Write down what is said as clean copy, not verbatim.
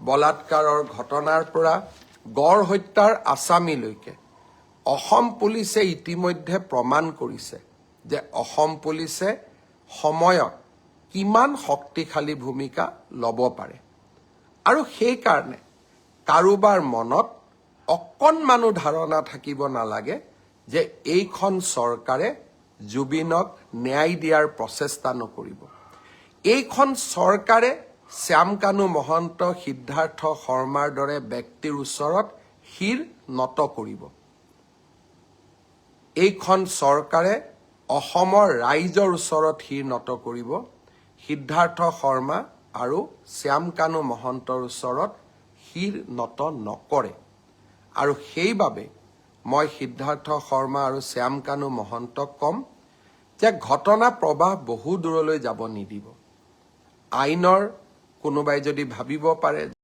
বলাৎকাৰৰ ঘটনাৰ পৰা গড় হত্যাৰ আছামীলৈকে অসম পুলিচে ইতিমধ্যে প্ৰমাণ কৰিছে যে অসম পুলিচে সময়ত কিমান শক্তিশালী ভূমিকা ল'ব পাৰে। আৰু সেইকাৰণে কাৰোবাৰ মনত অকণমানো ধাৰণা থাকিব নালাগে যে এইখন চৰকাৰে জুবিনক ন্যায় দিয়াৰ প্ৰচেষ্টা নকৰিব। এইখন চৰকাৰে শ্যামকানু মহন্ত, সিদ্ধাৰ্থ শৰ্মাৰ দৰে ব্যক্তিৰ ওচৰত শিৰ নত কৰিব। এইখন চৰকাৰে অসমৰ ৰাইজৰ ওচৰত শিৰ নত কৰিব, সিদ্ধাৰ্থ শৰ্মা আৰু শ্যামকানু মহন্তৰ ওচৰত শিৰ নত নকৰে। আৰু সেইবাবে মই সিদ্ধাৰ্থ শৰ্মা আৰু শ্যামকানু মহন্তক ক'ম যে ঘটনা প্ৰবাহ বহু দূৰলৈ যাব নিদিব। আইনৰ কোনোবাই যদি ভাবিব পাৰে